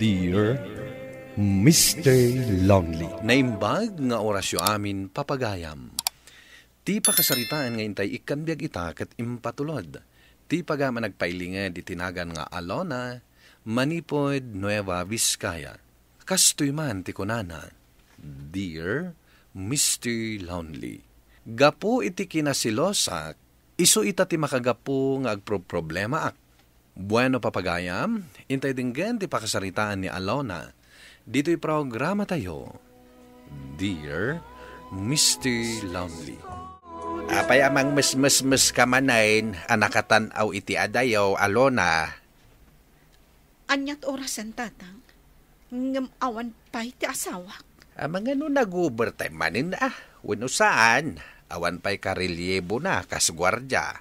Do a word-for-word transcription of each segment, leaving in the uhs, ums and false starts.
Dear Mister Lonely. Naimbag nga orasyo amin, papagayam. Ti pakasaritaan nga intay ikkan biag ita ket impatulod ti pagayam a nagpailinged iti nagan nga Alona, manipud Nueva Vizcaya. Kastoy man ti kunana, "Dear Mister Lonely, gapu iti kinasilosak, isu ita ti makagapu nga agproproblemaak." Bueno, papagayam, intay denggen ti pakasaritaan ni Alona ditoy programatayo, Dear Mister Lonely. Apay a mangmesmesmes ka manen a nakatan-aw iti adayo, Alona? Aniat orasen, Tatang? Ngem awan pay ti asawak. Amangan no nag-overtime manen a, wenno saan? Awan pay karelyebo na kas guardia.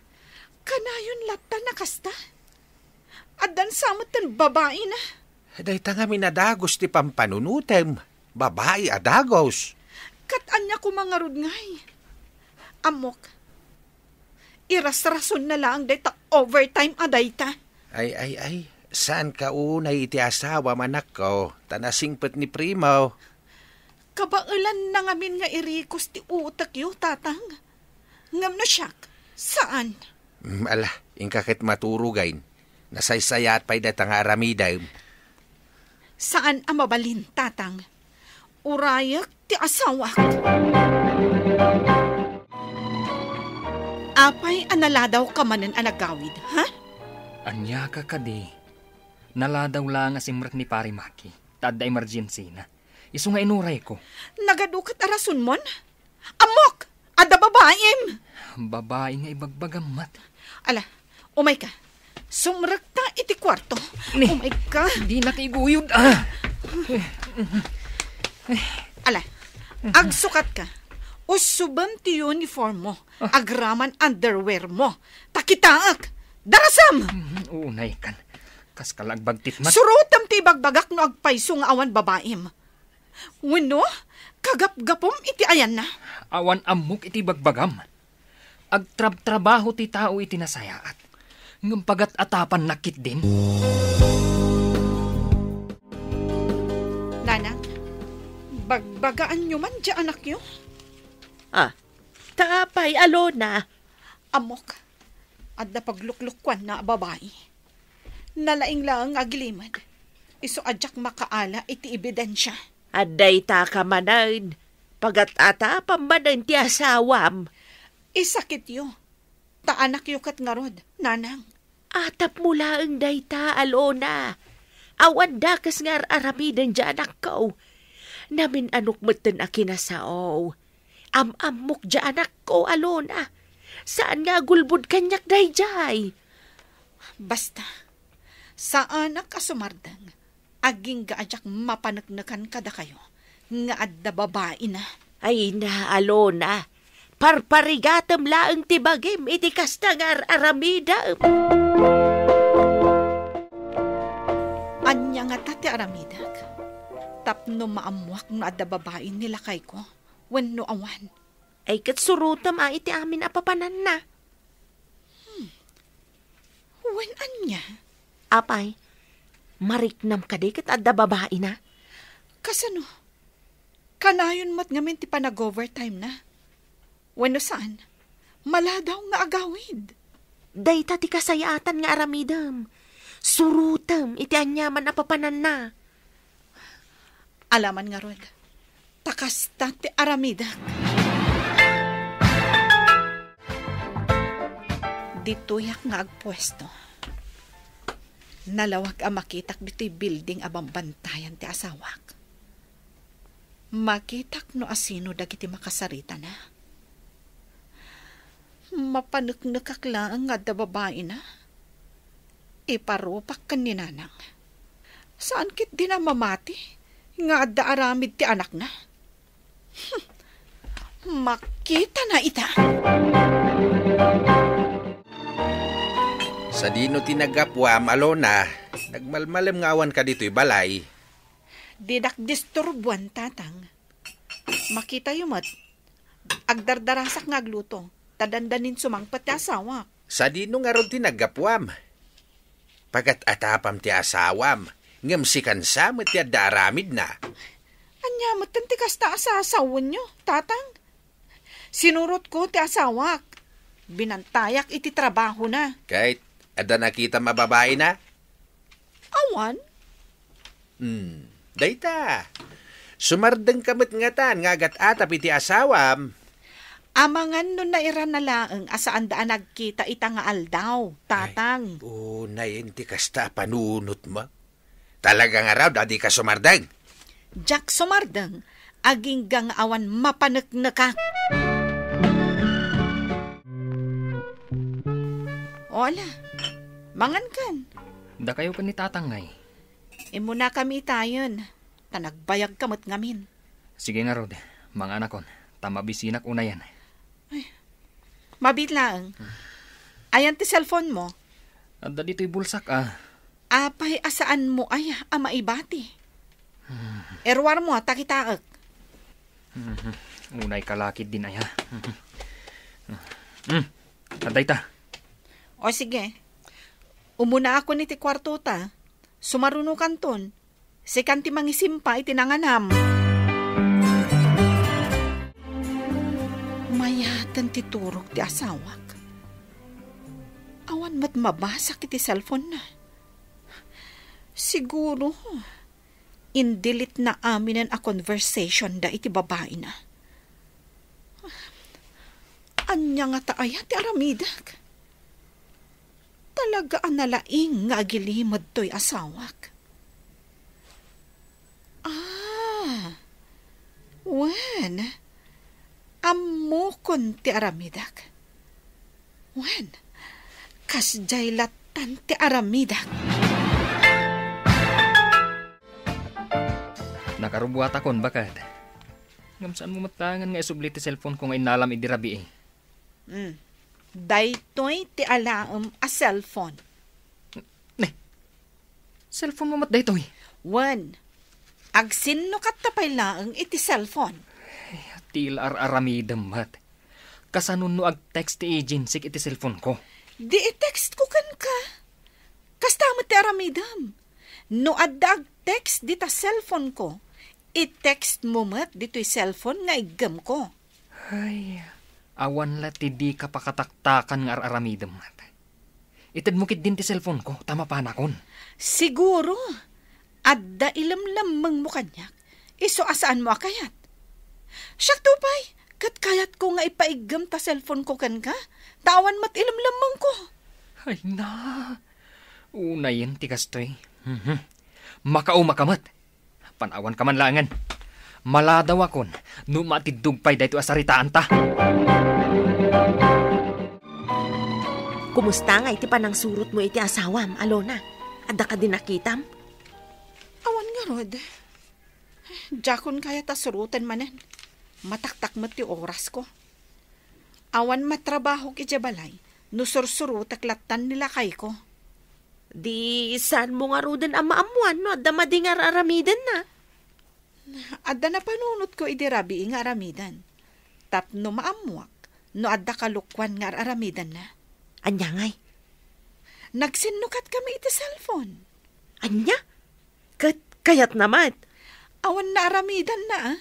Kanayon latta na kasta? Addan sa met ten babai na. Dayta ngamin a dagos ti pampanunotem. Babai a dagos. Ket ania koma ngarud ngay? Ammok, irasrason na laeng dayta overtime a dayta. Ay, ay, ay. Saan ka unay iti asawam, anakko, ta nasingpet ni Primo. Kabaelan na ngamin nga irikos ti utekyo, Tatang. Ngem no siak, saan? Mm, ala, inka ket maturogen. Nasaysayaat pay dayta nga aramidem. Saan a mabalin, Tatang. Urayek ti asawak. Apay a naladawka manen a nagawid, ha? Ania ka kadi? Naladaw laeng a simrek ni Pari Maki. Ta adda emergency na. Isu nga inurayko. Nagadu ket a rasonmon? Ammok! Adda babaim! Babai nga ibagbagam met. Ala, umayka. Sumrekta iti kuarto. Ni, umayka. Dinak iguyod, ah. Ala, agsukatka. Usubem ti uniform mo. Ah. Agraman underwear mo. Ta kitaek. Darasem! Mm, unay kan. Kas ka la agbagtit met. Surotem ti ibagbagak no agpayso nga awan babaim. Wenno, kagapgapum iti ayanna? Awan ammok iti bagbagam. Agtrabtrabaho ti tao iti nasayaat. Ngem pagat-atapanna ketdin. Nanang, bagbagaanyo man ti anakyo? Ah, ta apay, Alona? Ammok, adda pagluklukuanna a babai. Nalaing laeng nga agilimed. Isu a diak makaala iti ebidensia. Adda ita ka manen. Pagat-atapam manen ti asawam. Isakityo. Ta anakyo ket ngarud, nanang. Atapmo laeng dayta, Alona. Awan dakes nga ar-aramiden ti anakko. Namin-anok metten a kinasao. Am-ammok ti anakko, Alona. Saan nga agulbod kaniak daydiay. Basta, saanak a sumardeng, agingga a diak mapaneknekan kadakayo nga adda babaina. Ay na, Alona, parparigatem laeng ti bagim iti kasta nga ar-aramidem. Ania ngata ti aramidek tapno maammoak no adda babain ni lakayko wenno awan? Ay, ket surotem a iti amin a papananna. Hmm. Wen ania? Apay, mariknam kadi ket adda babaina? Kasano? Kanayon met ngamin ti panag-overtime na? Wenno saan? Maladaw nga agawid. Dayta ti kasayaatan nga aramidem. Surotem iti aniaman a papananna. Alaman ngarud, ta kasta ti aramidek. Ditoyak nga agpuesto. Nalawag a makitak ditoy building a bambantayan ti asawak. Makitak no asino dagiti makasaritana. Mapaneknekak laeng nga adda babaina. Iparupak ken ni nanang. Saan ketdin a mamati nga adda aramid ti anakna? Hmm. Makitana ita. Sadino ti naggapuam, Alona? Nagmalmalem nga awanka ditoy balay. Dinak disturbuan, Tatang. Makitayo met. Agdardarasak nga agluto, ta dandanin sumangpet ti asawak. Sadino ngarud ti naggapuam? Pagat-atapam ti asawam. Ngem sikan sa met ti adda aramidna. Ania metten ti kasta a sasawenyo, Tatang? Sinurotko ti asawak. Binantayak iti trabahona. Ket adda nakitam a babaina? Awan. Hmm, dayta. Sumardengka met ngatan nga agat-atap iti asawam. Amangan no nairana laeng a saanda a nagkita ita nga aldaw, Tatang. Ay, unay ti kasta a panunotmo. Talaga ngarud a dika sumardeng? Diak sumardeng, agingga nga awan mapaneknekak. O ala, mangankan. Dakayo ken ni Tatang ngay. Immunakami itayen, ta nagbayagka met ngamin. Sige ngarud, manganakon, ta mabisinak unayen. Ay, mabiit laeng. Ayan ti cellphone mo? Adda ditoy bulsak, ah. Apay a saanmo aya a maibati? Eruarmo a takitaek. Mhm. Unay kalakid din aya. Mhm. Hmm. Adda ita. O sige. Umunaakon iti kuartota. Sumarunokanton. Sikan ti mangisimpa iti nanganam. Mayaten ti turog ti asawak. Awan met mabasak iti cellphone-na. Siguro, in-delete-na aminen a conversation-da iti babaina. Ania ngata aya ti aramidek? Talaga a nalaing nga agilimed toy asawak. Ah, wen, ammokon ti aramidek. Wen, kasdiay lattan ti aramidek. Nakarubuatakon, bakad. Ngem saanmo met laengen nga isubli ti cellphone-ko nga innalam idi rabii. Hmm. Daytoy ti alaem a cellphone. Ne, cellphone-mo met daytoy? Wen, agsinnukatta pay laeng iti cellphone. Ay, ti ar-aramidem met. Kasano no ag-text ti agency iti cellphone-ko? Di i-text-ko kenka. Kasta met ti aramidem. No adda ag-text dita cellphone-ko, i-text-mo met ditoy cellphone nga iggemko. Ay, awan la ti dika pakataktakan nga ar-aramidem met. Itedmo ketdin ti cellphone-ko, ta mapanakon. Siguro, adda ilemlemmengmo kaniak, isu a saanmo a kayat. Siakto pay, ket kayatko nga ipaiggem ta cellphone-ko kenka, ta awan met ilemlemmengko. Ay na, unayen ti kastoy. Mhm. Makaumaka met. Panawanka man laengen. Maladawakon no matiddog pay daytoy a saritaanta. Kumusta nga iti panangsurotmo iti asawam, Alona? Adda kadi nakitam? Awan ngarud. Diakon kayat a suroten manen. Mataktak met ti orasko. Awan matrabahok idiay balay no sursurotek lattan ni lakayko. Di saanmo ngaruden a maammoan no adda madi nga ar-aramidenna? Adda napanunotko idi rabii nga aramiden. Tapno maammoak no adda kalokuan nga ar-aramidenna. Ania ngay? Nagsinnukatkami iti cellphone. Ania? Ket kayatna met. Awan naaramidanna, a.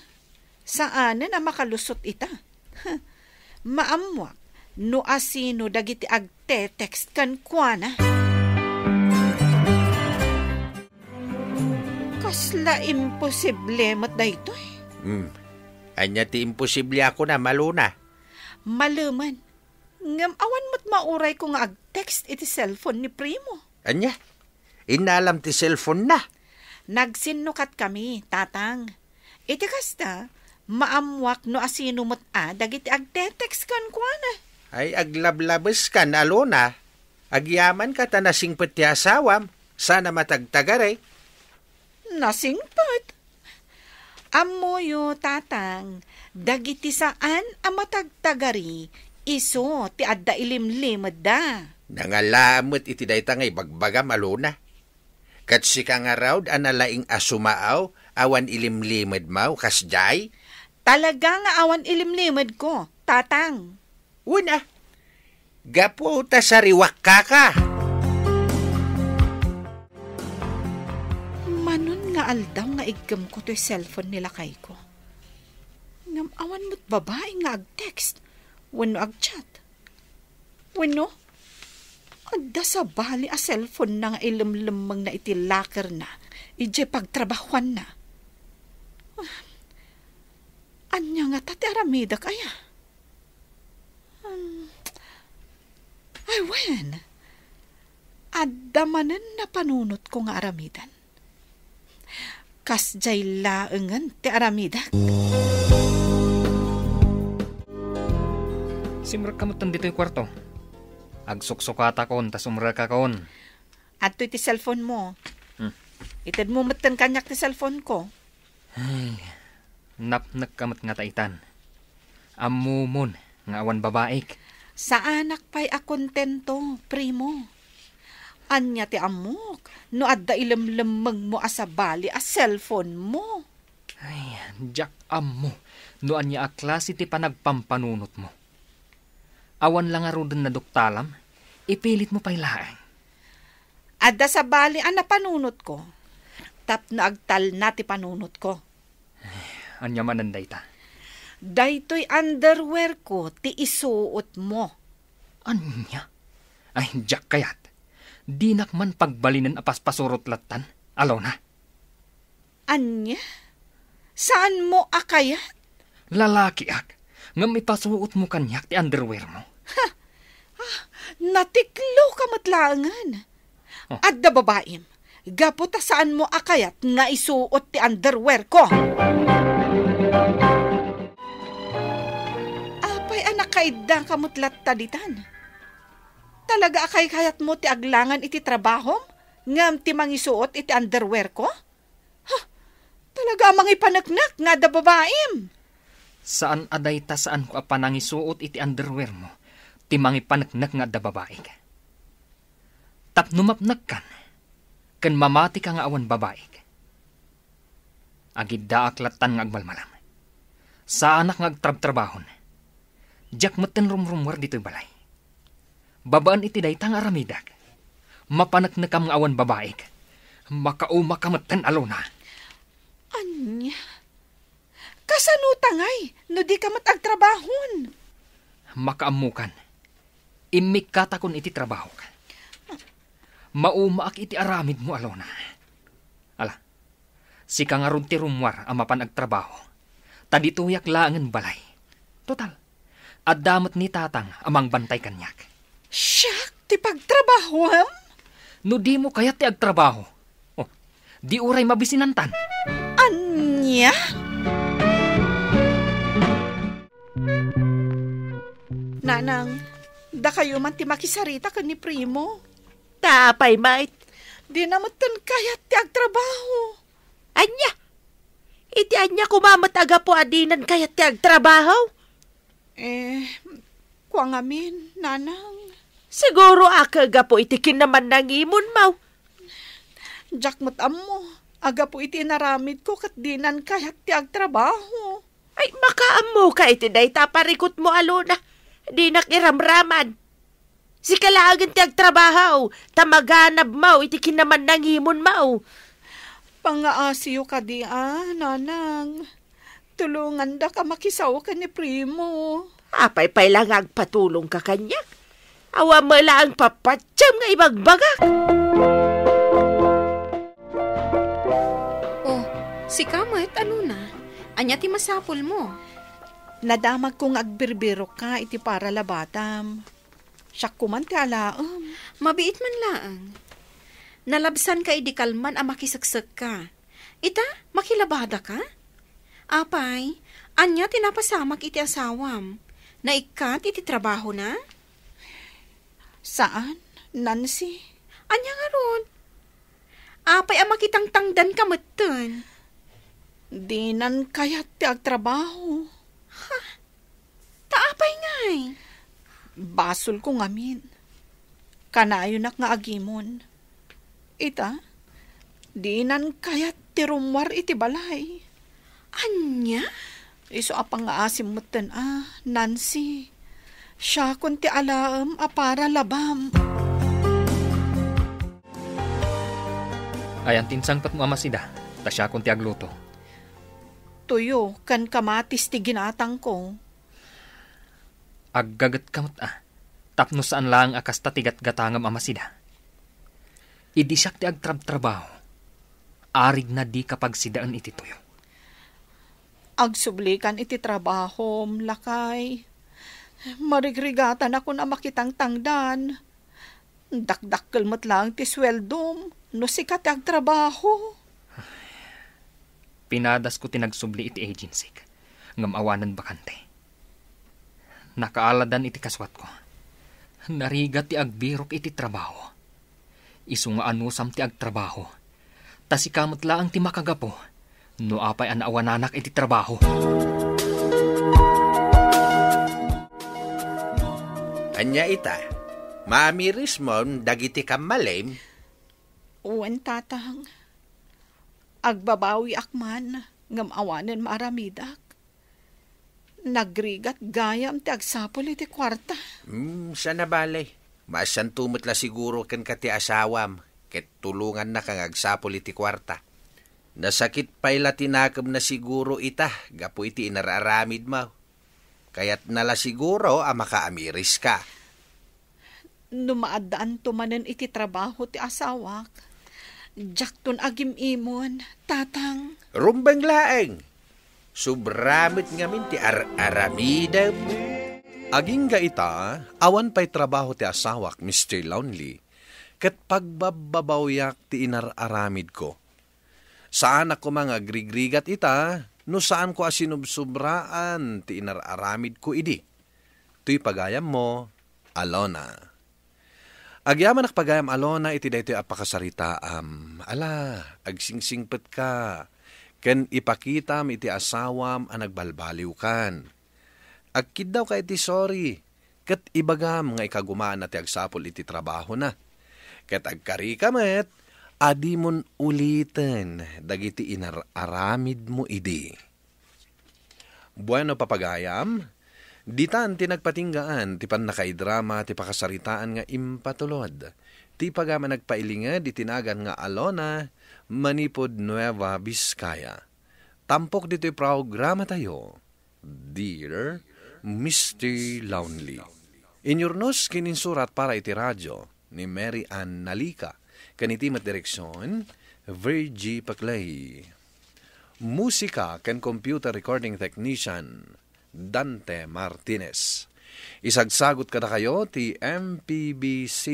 Saanen a makalusot ita. Maammoak no asino dagiti agte-text kenkuana. Kasla imposible met daytoy. Hmm. Ania ti imposible a kunam, Alona? Malemen. Ngem awan met maurayko nga ag-text iti cellphone ni Primo. Ania? Innalam ti cellphone-na? Nagsinnukatkami, Tatang. Iti kasta, maammoak no asino met a dagiti agte-text kenkuana. Ay, aglablabeskan, Alona. Agyamanka ta nasingpet ti asawam, saan a matagtagari. Nasingpet? Ammoyo, Tatang, dagiti saan a matagtagari, isu ti adda ilimlimedda. Nangala met iti dayta nga ibagbagam, Alona. Ket sika ngarud a nalaing a sumaaw awan ilimlimedmo, kasdiay? Talaga nga awan ilimlimedko, Tatang. Wen a, gapu ta sariwak kaka. nga aldaw nga iggem ko toy cellphone ni lakayko. Ngem awan met babai nga ag-text wenno ag-chat. Wenno, adda sabali a cellphone na nga ilemlemmengna iti locker na idiay pagtrabahuanna. Ah, ania ngata ti aramidek aya? Hmm. Ay, wen. Adda manen napanunotko nga aramiden. Kasdiay laengen ti aramidek. Simrekka metten ditoy kuarto. Agsuksukatakon ta sumrekakon. Adtoy ti cellphone mo. Hmm. Itedmo metten kaniak ti cellphone ko. Ay, napnekka met ngata itan. Ammomon nga awan babaik. Saanak pay a kontento, primo. Ania ti ammok no adda ilemlemmengmo a sabali a cellphone mo? Ay, diak ammo no ania a klase ti panagpampanunotmo. Awan la ngaruden naduktalam, ipilitmo pay laeng. Adda sabali a napanunotko, tapno agtalna ti panunotko. Ania manen dayta? Daytoy underwear ko ti isuotmo. Ania? Ay, diak kayat. Dinak man pagbalinen a paspasurot lattan, Alona. Ania? Saanmo a kayat? Lalakiak, ngem ipasuotmo kaniak ti underwear mo. Ha? Ah, natiklo ka met laengen. Oh. Adda babaim, gapu ta saanmo a kayat nga isuot ti underwear ko. Apay a nakaidda ka met latta ditan? Talaga a kaykayatmo ti aglangan iti trabahom ngem ti mangisuot iti underwear ko? Ha? Talaga a mangipaneknek nga adda babaim? Saan a dayta saanko a panangisuot iti underwear mo ti mangipaneknek nga adda babaik. Tapno mapnekkan ken mamatika nga awan babaik. Agiddaak lattan nga agmalmalam. Saanak nga agtrabtrabahon. Diak metten rumrummuar ditoy balay. Babaen iti dayta nga aramidek, mapaneknekam nga awan babaik. Makaumaka metten, Alona. Ania? Kasano ta ngay no dika met agtrabahon? Makaammokan. Immikkatakon iti trabahok. Maumaak iti aramidmo, Alona. Ala, sika ngarud ti rummuar a mapan agtrabaho, ta ditoyak laengen balay. Total, adda met ni tatang a mangbantay kaniak. Siak ti pagtrabahoem? No dimo kayat ti agtrabaho, oh, di uray mabisinantan. Ania? Nanang, dakayo man ti makisarita ken ni Primo. Ta apay met? Dina metten kayat ti agtrabaho. Ania? Iti ania koma met a gapu a dinan kayat ti agtrabaho? Eh, kua ngamin, Nanang. Siguro a gapu iti kinamannangimonmo. Diak met ammo a gapu iti inaramidko ket dinan kayat ti agtrabaho. Ay, makaammoka iti dayta a parikutmo, Alona. Dinak iramraman. Sika laengen ti agtrabaho, ta maganabmo iti kinamannangimonmo. Pangaasiyo kadi a, Nanang. Tulongandaka makisao ken ni Primo. Apay pay la nga agpatulongka kaniak? Awan met laeng papatiam nga ibagbagak. Oh, sika met, Alona. Ania ti masapulmo? Nadamagko nga agbirbirokka iti paralabatam. Siak koman ti alaem. Mabiit man laeng. Nalabsanka idi kalman a makiseksekka. Ita, makilabadaka? Apay, ania ti napasamak iti asawam? Naikkat iti trabahona? Saan, Nancy. Ania ngarud? Apay a makitangtangdanka metten? Dinan kayat ti agtrabaho. Ha? Ta apay ngay? Basolko ngamin. Kanayonak nga agimon. Ita, dinan kayat ti rummuar iti balay. Ania? Isu a pangngaasim metten a, Nancy. Siakon ti alaem a paralabam. Ayan ti insangpetmo a masida. Ta siakon ti agluto. Tuyo ken kamatis ti ginatangko. Aggagetka met a, tapno saan laeng a kasta ti gatgatangem a masida. Idi siak ti agtrabtrabaho, arigna dika pagsidaen iti tuyo. Agsublikan iti trabahom, lakay. Marigrigatanakon a makitangtangdan. Dakdakkel met laeng ti sueldom no sika ti agtrabaho. Pinadasko ti nagsubli iti agency, ngem awanen bakante. Nakaaladan iti kasuatko. Narigat ti agbirok iti trabaho. Isu nga anusam ti agtrabaho. Ta sika met laeng ti makagapu no apay a naawananak iti trabaho. Ania ita? Maamirismon dagiti kammalim? Wen, tatang. Agbabawiak man, ngem awanen maaramidak. Nagrigat gayam ti agsapul iti kuarta. Hmm, siya na bale. Masanto met la siguro kenka ti asawam, ket tulongannaka nga agsapul iti kuarta. Nasakit pay la ti nakemna siguro ita gapu iti inar-aramidmo. Kayatna la siguro a makaamiriska. No maaddaanto manen iti trabaho ti asawak, diakton agim-imon, tatang. Rumbeng laeng. Sobra met ngamin ti ar-aramidem. Agingga ita, awan pay trabaho ti asawak, Mister Lonely, ket pagbabbabawiak ti inar-aramidko. Saanak koma nga agrigrigat ita, no saanko a sinubsobraan ti inar-aramidko idi. Toy pagayammo, Alona. Agyamanak pagayam, Alona, iti daytoy a pakasaritaam. Ala, agsingsingpetka, ken ipakitam iti asawam a nagbalbaliwkan. Agkiddawka iti sorry, ket ibagam nga ikagumaanna ti agsapul iti trabahona. Ket agkarika met a dimon uliten dagiti inar-aramidmo idi. Bueno, papagayam, ditan ti nagpatinggaan ti pannakaidrama ti pakasaritaan nga impatulod ti pagayam a nagpailinged iti nagan nga Alona manipud Nueva Vizcaya. Tampok ditoy programatayo, Dear Mister Lonely. Inyurnos ken insurat para iti radio ni Mary Ann Nalica, ken iti met direksion, Virgie Paclay. Musika ken computer recording technician, Dante Martinez. Isagsagot kadakayo ti M P B C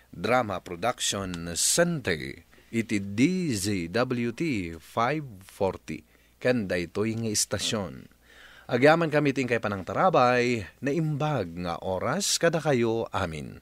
Drama Production Center iti D Z W T five forty ken daytoy nga istasion. Agyamankami ti inkay panangtarabay, naimbag nga oras kadakayo amin.